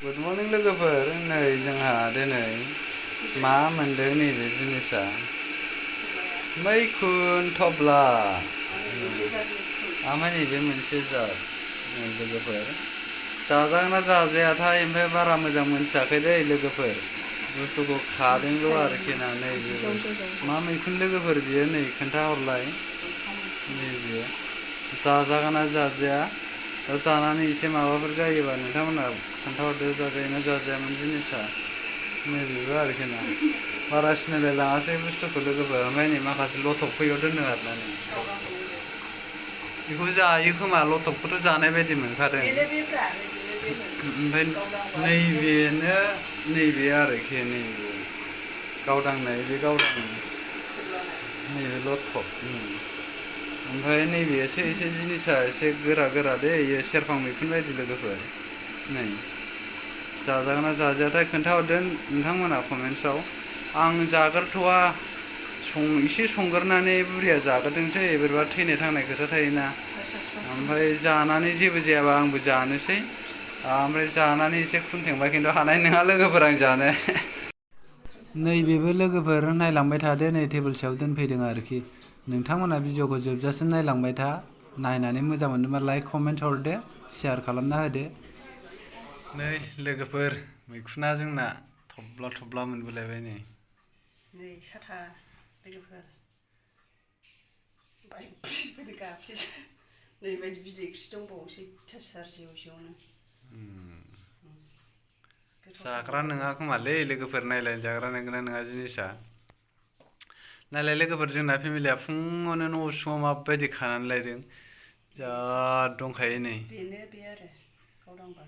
Good morning लोगोफोर नै जोंहा दिनै मा मोनदों नैबे जिनिसा मैखुन थब्ला ओमफ्राय नैबे मोनसे जात लोगोफोर जाजागोन ना जाजायाथाय ओमफ्राय बारा मोजां मोनथियाखै दै लोगोफोर बुस्थुखौ खादोंल' आरोखि ना नैबे मा मैखुन लोगोफोर बियो नै खोन्थाहरलाय नैबे जाजागोन ना जाजाया दा जानानै एसे माबाफोर जायोबा नोंथांमोना खोन्थाहरदो जाजायोना जाजायामोन जिनिसा नैबेबो आरोखि ना बारा सिनायलायलाङासै बुस्थुखौ लोगोफोर ओमफ्राय नै माखासे लथबखौ दोनदों आरोना नै बेखौ जायो खोमा लथबखौथ' जानाय बायदि मोनखादों ओमफ्राय नैबेनो नैबे आरोखि नैबे गावदांनाय बे गावदां नैबे लथब ओमफ्राय नैबे एसे जिनिसा एसे गोरा गोरा दे इयो सेरफां मैखुन बायदि लोगोफोर नै जाजागोन ना जाजायाथाय खोन्थाहरदो नोंथांमोना कमेन्ट्सआव आं जाग्रोथ'वा एसे संग्रोनानै बुरिया जाग्रोथोंसै बोरैबा थैनाय थांनाय खोथा थायोना ओमफ्राय जानानै जेबो जायाबा आंबो जानोसै ओमफ्राय जानानै एसे खुनथेंबा खिन्थु हानाय नङा लोगोफोर आं जानो नैबेबो लोगोफोर नायलांबाय थादो नै टेबोल सायाव दोनफैदों आरोखि नोंथांमोना भिडिअखौ जोबजासिम नायलांबाय था नायनानै मोजां मोनदोंबा लाइक कमेन्ट हरदो शेयार खालामना होदो नै लोगोफोर मैखुना जोंना थब्ला थब्ला मोनबोलायबाय नै साथा लोगोफोर नै बायदि बिदै ओंख्रि दंबावोसै थासार जेव जेवनो जाग्रा नङा खोमालै लोगोफोर नायलाय जाग्रा नंगौना नङा जिनिसा नायलाय लोगोफोर जोंना फेमिलिया फुङावनो न' उसुङाव माबायदि खानानै लायदों जा दंखायो नै बेनो बे आरो गावदांबा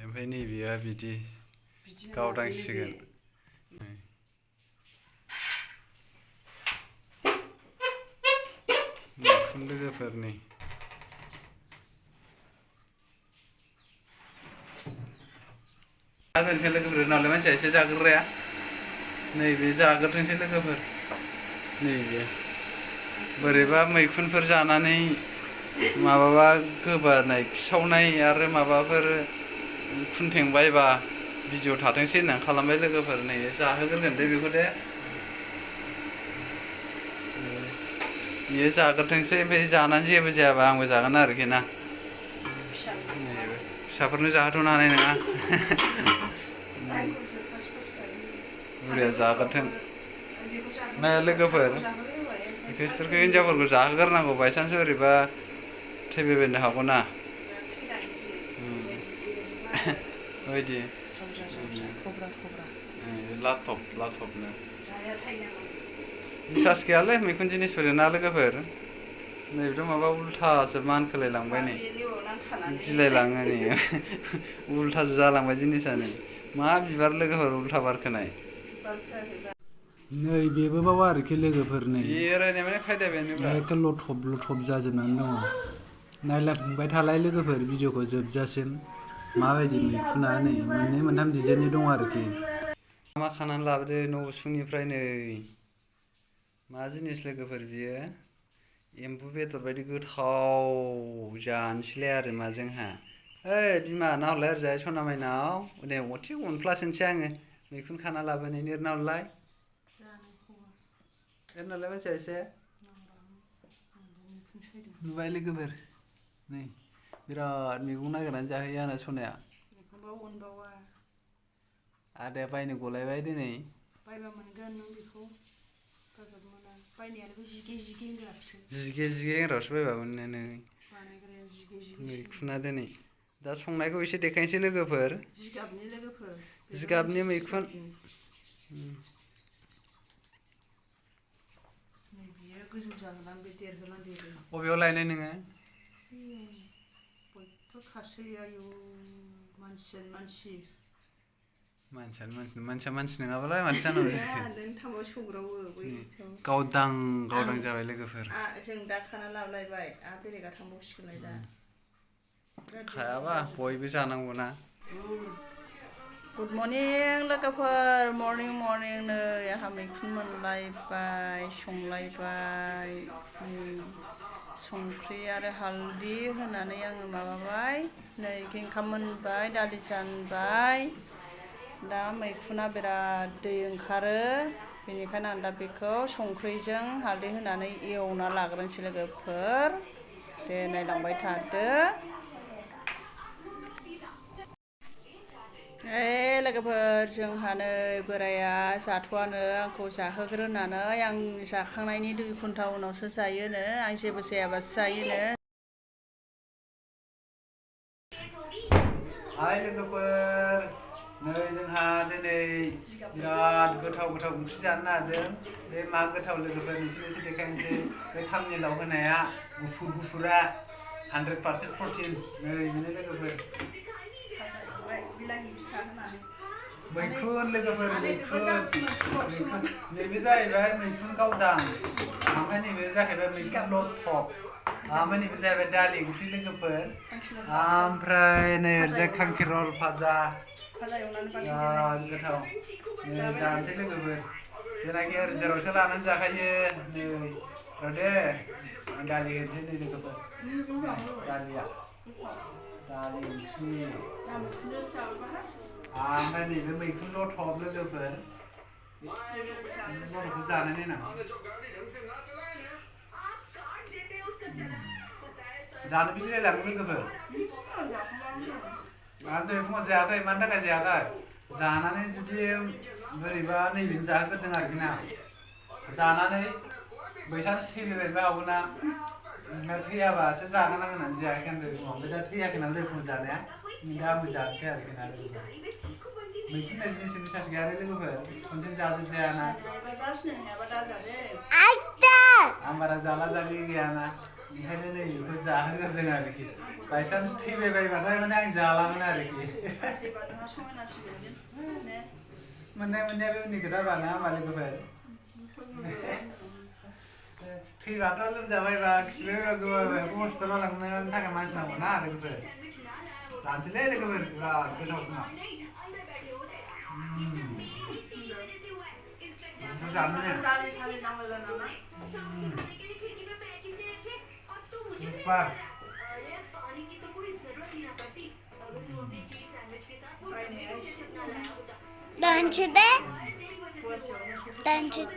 ओमफ्राय नैबेया बिदि गावदांसिगोन मैखुन लोगोफोर नै जाग्रोथोंसै लोगोफोर नालाय मानसिया एसे जाग्रोया नैबे जाग्रोथोंसै लोगोफोर नैबे बोरैबा मैखुनफोर जानानै माबाबा गोबानाय खिसावनाय आरो माबाफोर खुनथेंबायबा भिडिअ थाथोंसै होननानै खालामबाय लोगोफोर नै जाहोग्रोगोन दे बेखौ दे बियो जाग्रोथोंसै ओमफ्राय जानानै जेबो जायाबा आंबो जागोन आरोखि ना फिसाफोरनो जाहोथ'नो हानाय नङा बुरिया जाग्रोथों ना लोगोफोर बिसोरखौ हिनजावफोरखौ जाहोग्रोनांगौ बायसान्स ओरैबा थैबायबायनो हागौ ना बेबायदि लाथब लाथबनो बिसास गैयालै मैखुन जिनिसफोरजों ना लोगोफोर नैबेथ' माबा उल्थासो मानखोलायलांबाय नै गिलायलाङो नै उल्थासो जालांबाय जिनिसानो मा बिबार लोगोफोर उल्था बारखोनाय नै बेबो बाव आरोखि लोगोफोर नै एखे लथब लथब जाजोबनानै दङ नायलांबाय थालाय लोगोफोर भिडिअखौ जोबजासिम माबायदि मैखुना नै मोननै मोनथाम डिजाइननि दं आरोखि मा खानानै लाबोदो न' उसुंनिफ्राय नै मा जिनिस लोगोफोर बियो एम्बु बेदर बायदि गोथाव जानोसैलाय आरो मा जोंहा ओइ बिमा नाहरलाय ओरैजाय सना माइनाव दे अथे अनफ्लासोनोसै आङो मैखुन खाना लाबोनायनि एरनाहरलाय एरनाहरलाय मानसिया एसे नुबाय लोगोफोर नै बिराद मैगं नागिरनानै जाहैयो आंना सनाया आदाया बायनो गलायबाय दिनै बायबा मोनगोन नों बेखौ बायनायानोबो जिगे होनग्रायावसो बायबा मोनो नै मैखुना दिनै दा संनायखौ एसे देखायनोसै लोगोफोर जिगाबनि मैखुन बबेयाव लायनाय नोङो मानसिया मानसि नङाबालाय मानसि जानांगौ गावदां जाबाय लोगोफोर जों दा खाना लाबोलायबाय बेलेगा थांबावसिगोनलाय दा खायाबा बयबो जानांगौना गुड मर्निं लोगोफोर मर्निं नै आंहा मैखुन मोनलायबाय संलायबाय संख्रि आरो हालदै होनानै आङो माबाबाय नै ओंखाम मोनबाय दालि जानबाय दा मैखुना बिराद दै ओंखारो बेनिखायनो आं दा बेखौ संख्रिजों हालदै होनानै एवना लाग्रोनोसै लोगोफोर दे नायलांबाय थादो लोगोफोर जोंहा नै बोराया जाथ'आनो आंखौ जाहोग्रोनानै आं जाखांनायनि 2 घन्टा उनावसो जायोनो आं जेबो जायाबासो जायोनो हाय लोगोफोर नै जोंहा दिनै बिराद गोथाव ओंख्रि जानो नागिरदों बे मा गोथाव लोगोफोर नोंसोरनो एसे देखायनोसै बे थामनेलाव होनाया गुफुरा 100% प्रटिन नै बेनो लोगोफोर मैखुन लोगोफोर मैखुन नैबे जाहैबाय मैखुन गावदां ओमफ्राय नैबे जाहैबाय मैखुन लथब ओमफ्राय नैबे जाहैबाय दालि ओंख्रि लोगोफोर ओमफ्राय नै ओरैजाय खांखिरल भाजा बिराद गोथाव नै जानोसै लोगोफोर जेनाखि ओरै जेरावसो लानानै जाखायो नै र' दे आं दालि होनोसै नै लोगोफोर दालि ओंख्रि ओमफ्राय नैबे मैखुन लथब लोगोफोर लथबखौ जानाय नायनां जानो बिलायलाङो लोगोफोर आं दहाय फुङाव जायाखै मानि थाखाय जायाखै जानानै जुदि बोरैबा नैबेनो जाहोग्रोदों आरोखि ना जानानै बैसान्स थैबायबायनोबो हागौना ओमफ्राय थैयाबासो जागोन आं होननानै जायाखै आं दहाय फुङाव ओमफ्राय दा थैयाखै नालाय दहाय फुङाव जानाया दा आंबो जानोसै आरोखि ना लोगोफोर मैखुन होननाय जिनिस बिसास गैयालै लोगोफोर खनसेनो जाजोबजायाना आं बारा जाला जालि गैयाना ओंखायनो नै बेखौ जाहोग्रोदों आरोखि बायसान्स थैबायबायबाथाय माने आं जालामोन आरोखि मोननाया बे उननि खोथा बाना होमबा लोगोफोर थैबाथ' लोमजाबायबा खिबायबा गोबायबाबो हस्पिटालाव लांनो थाखाय मानसि नांगौना लोगोफोर जानोसैलै लोगोफोर बिराद गोथाव खोमा जानो सुपार Dance.